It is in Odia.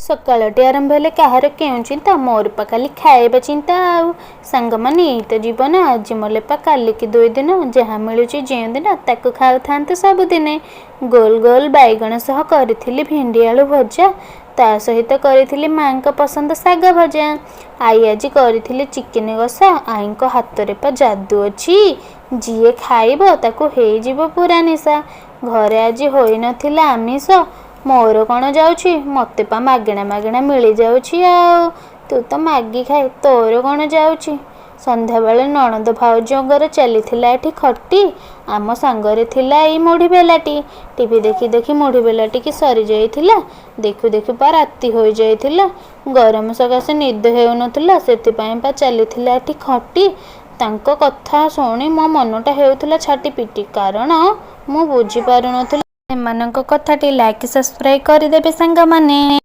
ସକାଳଟି ଆରମ୍ଭ ହେଲେ କାହାର କେଉଁ ଚିନ୍ତା? ମୋର ପା ଖାଲି ଖାଇବା ଚିନ୍ତା। ଆଉ ସାଙ୍ଗମାନେ, ଏଇ ତ ଜୀବନ। ଆଜି ମଲେ ପା କାଲିକି 2 ଦିନ। ଯାହା ମିଳୁଛି ଯେଉଁଦିନ, ତାକୁ ଖାଉଥାନ୍ତୁ ସବୁଦିନେ। ଗୋଲ ଗୋଲ ବାଇଗଣ ସହ କରିଥିଲି ଭେଣ୍ଡି ଆଳୁ ଭଜା। ତା ସହିତ କରିଥିଲି ମାଆଙ୍କ ପସନ୍ଦ ଶାଗ ଭଜା। ଆଈ ଆଜି କରିଥିଲେ ଚିକେନ କଷା। ଆଈଙ୍କ ହାତରେ ପା ଯାଦୁ ଅଛି। ଯିଏ ଖାଇବ, ତାକୁ ହେଇଯିବ ପୁରା ନିଶା। ଘରେ ଆଜି ହୋଇନଥିଲା ଆମିଷ। ମୋର କ'ଣ ଯାଉଛି? ମୋତେ ପା ମାଗଣା ମାଗଣା ମିଳିଯାଉଛି। ଆଉ ତୁ ତ ମାଗି ଖାଏ, ତୋର କ'ଣ ଯାଉଛି? ସନ୍ଧ୍ୟାବେଳେ ନଣନ୍ଦ ଭାଉଜଙ୍କର ଚାଲିଥିଲା ଏଠି ଖଟି। ଆମ ସାଙ୍ଗରେ ଥିଲା ଏଇ ମୁଢ଼ି ବେଲାଟି। ଟିଭି ଦେଖି ଦେଖି ମୁଢ଼ି ବେଲାଟିକି ସରିଯାଇଥିଲା। ଦେଖୁ ଦେଖୁ ପା ରାତି ହୋଇଯାଇଥିଲା। ଗରମ ସକାଶେ ନିଦ ହେଉନଥିଲା। ସେଥିପାଇଁ ପା ଚାଲିଥିଲା ଏଠି ଖଟି। ତାଙ୍କ କଥା ଶୁଣି ମୋ ମନଟା ହେଉଥିଲା ଛାଟିପିଟି, କାରଣ ମୁଁ ବୁଝିପାରୁନଥିଲି ସେମାନଙ୍କ କଥାଟି। ଲାଇକ୍, ସବସ୍କ୍ରାଇବ୍ କରିଦେବେ ସାଙ୍ଗମାନେ।